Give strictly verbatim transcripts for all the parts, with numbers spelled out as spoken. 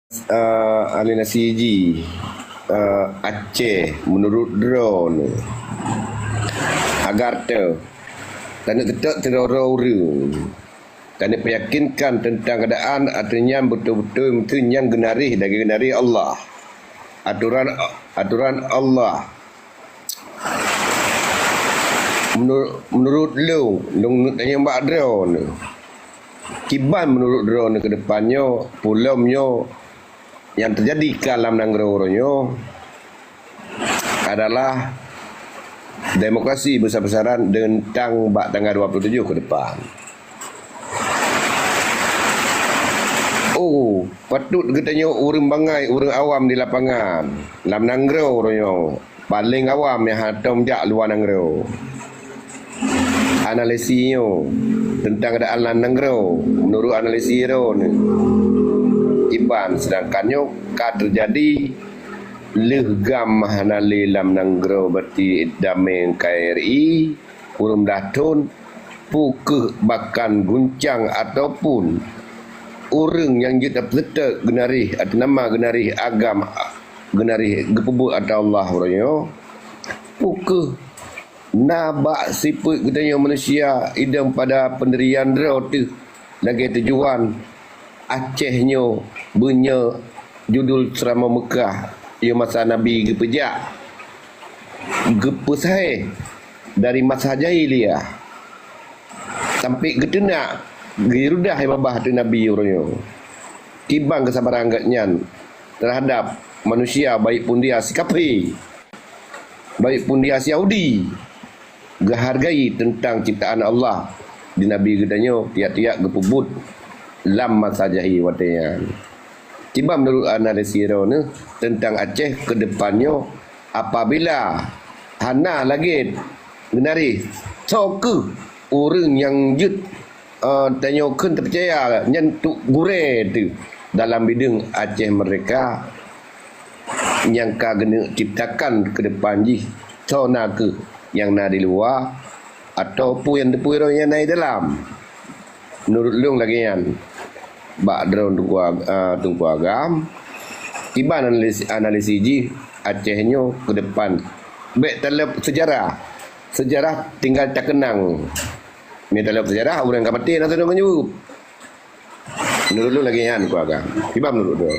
Ah, ahli nasi ji, ah, Aceh, meunurot droeneuh, agar teu taneuk teutok sidroe-droe ureuëng, taneuk peuyakinkan teuntang keuadaan ateueh nyan beutôi-beutôi meuteun nyang geunarih lagée geunarih Allah. Atoran, atoran Allah. Meunurot, meunurot lôn, lôn tanyong bak droeneuh, kiban meunurot droeneuh keudepan nyoe, peulom nyoe nyang teujadi ka lam nanggroe uroe nyoe adalah demokrasi besar-besaran teuntang bak tanggai dua puluh tujoh keudepan. Oh, patut geutanyoe ureuëng bangai, ureuëng awam di lapangan, lam nanggroe uroe nyoe, paleng awam nyang hana tom jak luwa nanggroe. Analisis nyoe teuntang keuadaan lam nanggroe, meunurot analisis droeneuh, kiban, seudangkan nyoe ka teujadi lheueh GAM hana lé lam nanggroe, berarti damé N K R I, ureuëng blah thon, peu kheueh bahkan guncang ataupun ureuëng nyang jeuet tapeuseutôt geunarih ateueh nama geunarih agam, geunarih geupeubuet atra Allah uroe nyoe, peu kheueh na bak sifeuet geutanyoe manusia idong pada peundirian droe teuh lagée tujuan Aceh nyoe beunyoe judul Seuramoe Meukah, yôh masa Nabi geupeujak, geupeusahéh dari masa jahiliyah sampai geuteunak, geureudah babah ateueh Nabi uroe nyoe. Kiban keusabaran geuhnyan teuhadab manusia, baik pun dia si kafé, baik pun dia si Yahudi, geuhargai teuntang ciptaan Allah di Nabi geutanyoe tiak-tiak geupeubuet lam masa jahé watée nyan. Kiban meunurot analisis droeneuh teuntang Aceh keudepan nyoe, apabila hana lagée geunarih, soe kheueh ureuëng nyang jeuet, eh, tanyoe kheun tapeucaya nyan untuk gurée teuh dalam bideueng Aceh Merdeka nyang ka geuneuk ciptakan keudepan jih, soe na kheueh nyang na di luwa, atawa peue nyang teupeu droe nyang na di dalam. Meunurot lôn lagée nyan, bak droe Teungku Ag-, ah, Teungku Agam, kiban analis-, analisis jih Aceh nyoe keudepan. Bék taleueb seujarah. Seujarah tinggai takeunang. Meunyoe taleueb seujarah, ureuëng ka maté na sidroe ngon jaweueb. Meunurot lôn lagée nyan, Teungku Agam. Kiban meunurot droe.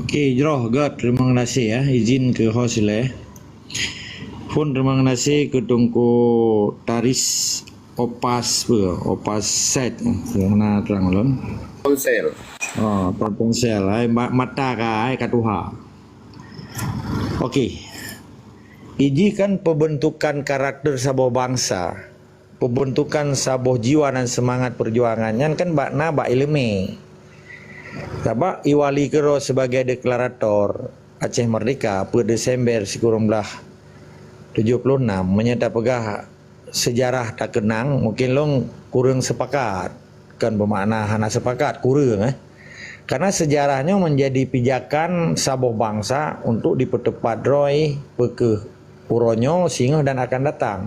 Oke, jroh gét, teurimong gaséh ya, izin keu host ilée. Phon teurimong gaséh keu Teungku Taris Opas peue, Opas Set, nyang na trang lôn. Ponsel. Oh, ponsel, hai ma-, mata ka, hai ka tuha. Oke. Ijih kan peubeuntukan karakter saboh bansa. Peubeuntukan saboh jiwa dan seumangat peujuangan nyan kan bak na bak iéleumé. Sabab iwali keudroe sibagai deklarator Aceh Merdeka peuet Desember sikureueng blaih tujoh ploh nam, meunyoe tapeugah seujarah takeunang, mungken lôn kureueng seupakat. Kon beumakna hana seupakat, kureueng, eh. Karena seujarah nyoe meunjadi pijakan saboh bansa untuk dipeuteupat droe peu kheueh uroe nyoe, singoh dan akan datang.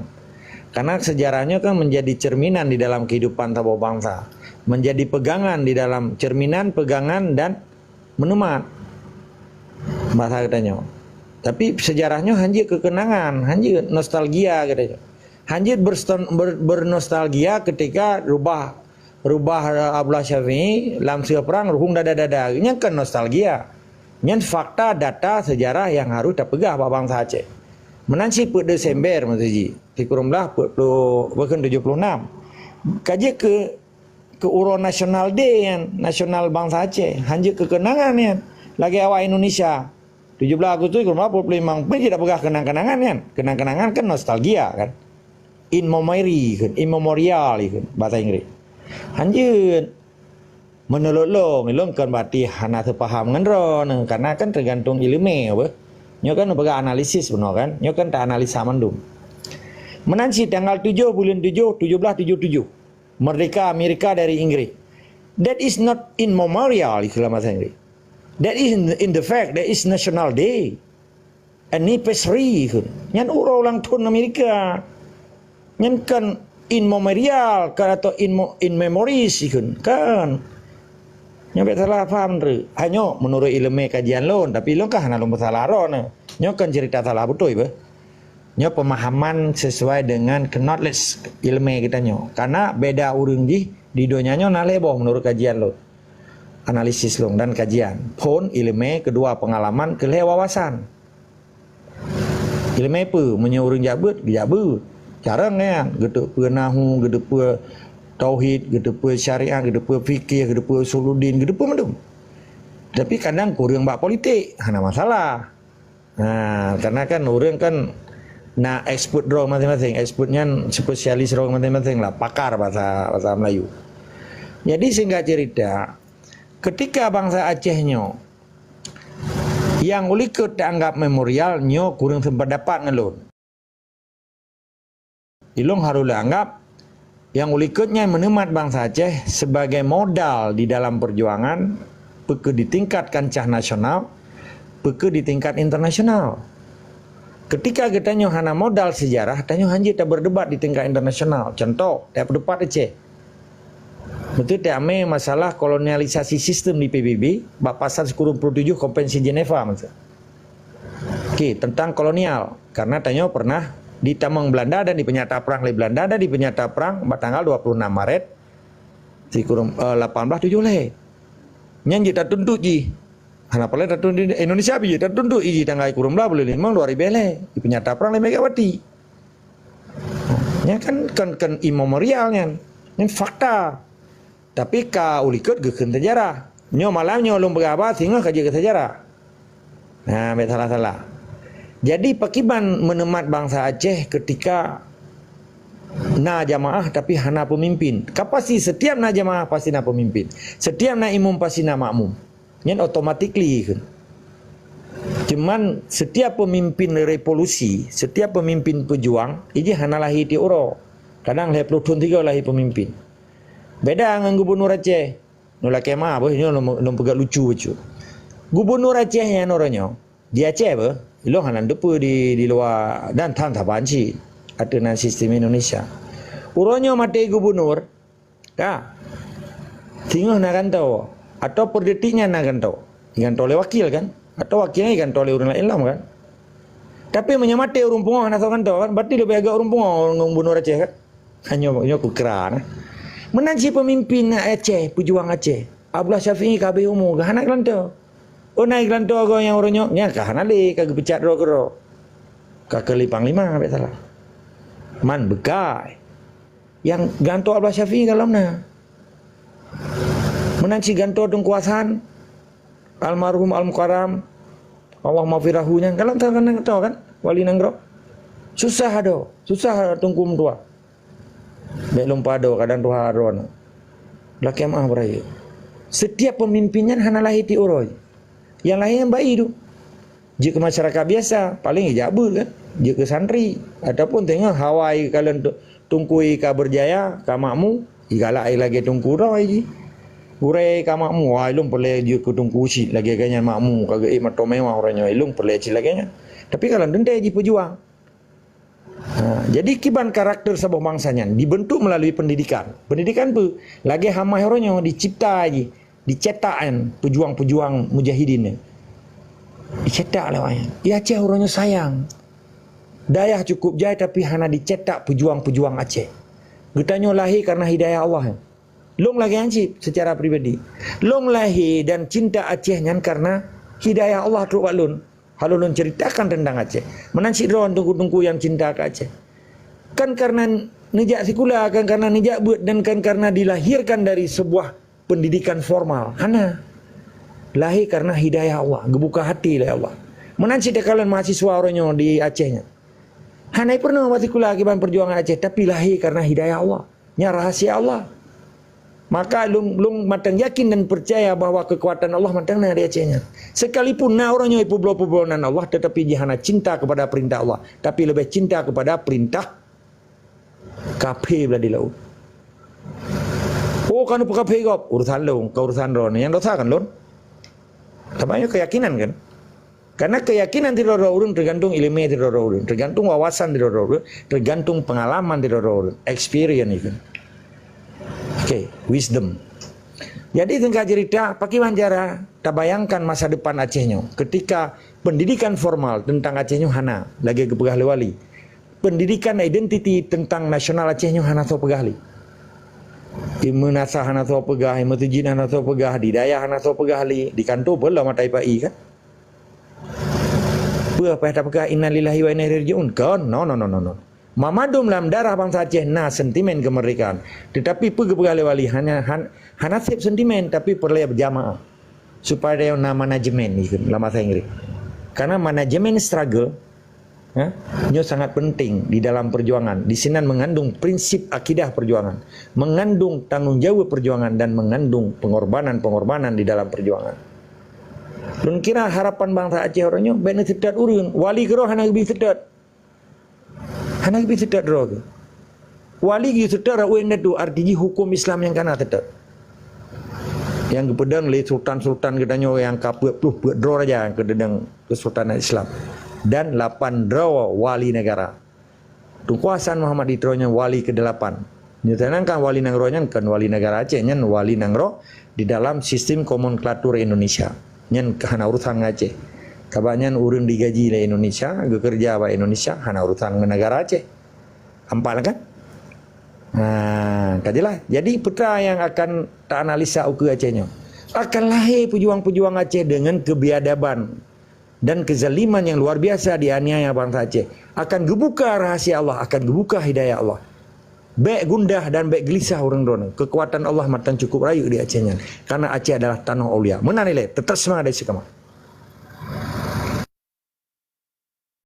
Karena seujarah nyoe kan meunjadi cerminan di dalam kehidupan saboh bansa, meunjadi peugangan di dalam cerminan, peugangan dan meuneumat basa geutanyoe. Tapi seujarah nyoe hanjeuet keukeunangan, hanjeuet nostalgia geutanyoe. Hanjeuet berston-, ber-, bernostalgia ketika rubah, rubah, eh, Abdullah Syafi'i lam sigoe prang ruhueng dada-dada. Nyan kan nostalgia. Nyan fakta data seujarah nyang harôh tapeugah bak bansa Aceh. Meunan cit peuet Desember masa jih, sikureueng blaih peuet ploh, bahkan tujoh ploh nam. Ka jeuet keu, keu uroe National Day nyan, nasional bansa Aceh. Hanjeuet keukeunangan nyan. Lagée awak Indonesia. Tujoh blaih Agustus sikureueng blaih peuet ploh limong, pih jeuet tapeugah keunang-keunangan nyan. Keunang-keunangan kan nostalgia kan. In memory kan, in memorial kan, bahasa Inggris. Hanjeuet. Meunurot lôn, lôn kon berarti hana seupaham ngon droeneuh, karena kan tergantung iéleumé apa. Nyoe kan peugah analisis bunoe kan, nyoe kan ta analisa mandum. Meunan cit tanggal tujoh buleuen tujoh, tujoh blaih tujoh tujoh, merdeka Amerika dari Inggris. That is not in memorial, istilah bahasa Inggris. That is in, in the fact, that is National Day. Anniversary kan. Nyan uroe ulang thon Amerika. Nyan kan in memorial, kan, atau in mo-, in memories kan. Kan. Nyoe bèk salah paham treuk. Hanyoe meunurot ileumèe kajian lôn, tapi lôn kan hana lôn peusalah droeneuh. Nyoe kan cerita salah beutôi beh. Nyoe pemahaman sesuai dengan knowledge ileumèe geutanyoe. Karena beda ureueng jih di donya nyoe na lhèe boh meunurot kajian lôn. Analisis lôn dan kajian. Phôn ileumèe, keudua pengalaman, keulhèe wawasan. Ileumèe peue? Meunyoe ureueng jak beuet, geujak beuet. Carông nyan, geuteupeue nahu, geuteupeue tauhid, geuteupeue syariat, geuteupeue fikih, geuteupeue usuluddin, geuteupeue mandum. Tapi kadang kureueng bak politik, hana masalah. Ha, karena kan ureueng kan na expert droe maséng-maséng, expert nyan spesialis droe maséng-maséng lah, pakar bahasa, bahasa Melayu. Jadi singkat cerita, ketika bangsa Aceh nyoe nyang u likot teuanggap memorial nyoe kureueng sependapat ngon lôn. Ilôn harôh lôn anggap nyang u likot nyan meuneumat bangsa Aceh sebagai modal di dalam perjuangan, peu keuh di tingkat kancah nasional, peu keuh di tingkat internasional. Ketika geutanyoe hana modal sejarah, tanyoe hanjeuet taberdebat di tingkat internasional. Contoh, taberdebat Aceh. Beutôi teumé masalah kolonialisasi sistem di P B B, bak pasal sikureueng ploh tujoh Konvensi Jenewa masa. Okey, tentang kolonial. Karena tanyoe pernah ditamong Belanda dan dipeunyata prang lé Belanda dan dipeunyata prang bak tanggal dua puluh enam Maret sikureueng, eh, lapan belas tujoh lhèe. Nyan jeuet tatuntut jih. Hana paleng tatuntut Indonesia pih jeuet tatuntut jih tanggal sikureueng belas buleuen limong dua ribèe lhèe. Dipeunyata prang lé Megawati. Nyan kan, kan, kan imemorial nyan. Nyan fakta. Tapi ka u likot geukheun sejarah. Nyoe malam nyoe lôn peugah haba, singoh ka jeuet keu sejarah. Nah, bèk salah-salah. Jadi, pakriban meuneumat bangsa Aceh ketika na jamaah tapi hana peumimpin? Ka pasti, setiap na jamaah pasti na peumimpin. Setiap na imum pasti na makmum. Nyan automatically kheun. Cuman, setiap peumimpin revolusi, setiap peumimpin peujuang, ijih hana lahé tiep uroe. Kadang lhèe ploh thôn sigoe lahé peumimpin. Beda ngon gubunur Aceh. Nyoe lakèe ma beuh, nyoe lôn, lôn peugah lucu bacut. Gubunur Aceh nyan uroe nyoe, di Aceh beuh, ilôn hana teupeue di, di luwa dan tham saban cit ateueh nan sistem Indonesia. Uroe nyoe maté gubunur, ka. Singoh na gantoe, atau per detik nyan na gantoe. Gantoe lé wakil kan? Atau wakil nyan gantoe lé ureueng laén lom kan? Tapi meunyoe maté ureueng pungoh hana soe gantoe kan? Berarti leubeh agak ureueng pungoh ngon gubunur Aceh kan? Nyoe, nyoe kukira nah. Meunan cit peumimpin Aceh, peujuang Aceh. Abdullah Syafi'i ka habéh umu, ka hana geulantoe. Oh, na geulantoe goe nyang uroe nyoe, nyan ka hana lé, ka geupeucat droe keudroe. Ka keu lé panglima, bèk salah. Man beukai. Nyang geulantoe Abdullah Syafi'i ka lom na. Meunan cit geulantoe Teungku Hasan, almarhum Al-Mukarram, Allah maghfirahu nyan, ka lom na geulantoe kan, wali nanggroe. Susah adoe, susah Teungku meutuah. Bèk lumpah droe, kadang tuha droe. Lakèe meu'ah beurayeuk. Setiap peumimpin nyan hana lahé tiep uroe. Nyang lahé nyan bayi tu. Jeuet keu masyarakat biasa, paleng ijak beuet kan. Jeuet keu santri. Ataupun teungoh hawa ikalon tu-, teungku i ka berjaya, ka makmu, igalak i lagèe teungku droe jih. Gurèe ka makmu, wah, ilôn peureulèe jeuet keu teungku cit lagèe gobnyan makmu, ka geuék moto mewah uroe nyoe, ilôn peureulèe cit lagèe nyan. Tapi kalon teuntèe jipeujuang. Ha, jadi kiban karakter saboh bansa nyan dibentuk melalui pendidikan. Pendidikan peue? Lagèe hama uroe nyoe dicipta jih, dicetak nyan peujuang-peujuang mujahidin nyan. Dicetak lé awak nyan. I Aceh uroe nyoe sayang. Dayah cukup jai tapi hana dicetak peujuang-peujuang Aceh. Geutanyoe lahé karena hidayah Allah nyan. Lôn lagèe nyan cit secara pribadi. Lôn lahé dan cinta Aceh nyan karena hidayah Allah trok bak lôn. Halo lôn ceritakan tentang Aceh. Meunan cit droe teungku-teungku nyang cinta keu Aceh. Kan karena neujak sikula, kan karena neujak beuet, dan kan karena dilahirkan dari sebuah pendidikan formal. Hana. Lahé karena hidayah Allah, geubuka hati lé Allah. Meunan cit takalon mahasiswa uroe nyoe di Aceh nyan. Hana peurunoe bak sikula kiban perjuangan Aceh, tapi lahé karena hidayah Allah. Nyan rahasia Allah. Maka lôn, lôn mantong yakin dan percaya bahwa kekuatan Allah mantong na di Aceh nyan. Sekalipun na ureueng nyoe ipeubloe-peubloe nan Allah, tetapi jih hana cinta kepada perintah Allah, tapi leubeh cinta kepada perintah kafé blah di laôt. Oh, ka neupeukaphé gob, urusan lôn, ka urusan droeneuh. Nyang dosa kan lôn? Tapi nyoe keyakinan kan? Karena keyakinan sidroe-droe ureueng tergantung ileumèe sidroe-droe ureueng, tergantung wawasan sidroe-droe ureueng, tergantung pengalaman sidroe-droe ureueng, experience itu. Oke, wisdom. Jadi singkat cerita, pakriban cara tabayangkan masa depan Aceh nyoe ketika pendidikan formal tentang Aceh nyoe hana, lagée geupeugah lé Wali. Pendidikan identiti tentang nasional Aceh nyoe hana soe peugah lé. Di meunasah hana soe peugah, di meuseujid hana soe peugah, di dayah hana soe peugah lé, di kantô pun lom ata ipa-i kan. Peue payah tapeugah innalillahi wa inna ilaihi raji'un? Kon, no, no, no, no, no. Mamadum lam darah bansa Aceh na sentimen kemerdekaan. Tetapi peue geupeugah lé Wali hana, han, hana seb sentimen, tapi peureulée berjamaah. Supaya na manajemen ikut lam bahasa Inggris. Karena manajemen struggle, ha, nyoe sangat penting di dalam perjuangan. Di sinan mengandung prinsip akidah perjuangan, mengandung tanggung jawab perjuangan dan mengandung pengorbanan-pengorbanan di dalam perjuangan. Lôn kira harapan bansa Aceh uroe nyoe bèk neuseutôt ureuëng. Wali keudroe hana geubi seutôt. Hana geubi seutôt droe geuh. Wali geuseutôt rot ureuëng datu, arti jih huköm Islam nyang kana seutôt. Nyang geupeudong lé sultan-sultan geutanyoe nyang ka peuet ploh peuet droe raja nyang geupeudong keusultanan Islam. Dan lapan droe wali negara. Teungku Hasan Muhammad di Tiro nyan wali keudelapan. Nyoe tanang kan wali nanggroe nyan kon wali negara Aceh, nyan wali nanggroe di dalam sistem nomenklatur Indonesia. Nyan hana urusan ngon Aceh. Sabab nyan ureuëng digaji lé Indonesia, geukeureuja bak Indonesia, hana urusan ngon negara Aceh. Nampak kan? Ha, ka jelas. Jadi peue nyang akan taanalisa ukeue Aceh nyoe? Akan lahé peujuang-peujuang Aceh deungon keubiadaban dan kezaliman yang luar biasa dianiaya bansa Aceh. Akan geubuka rahasia Allah, akan geubuka hidayah Allah. Bèk gundah dan bèk geulisah ureuëng droeneuh. Keukuatan Allah mantong cukup rayeuk di Aceh nyan. Karena Aceh adalah tanoh aulia. Meunan ilée, teutap seumangat dari si kama.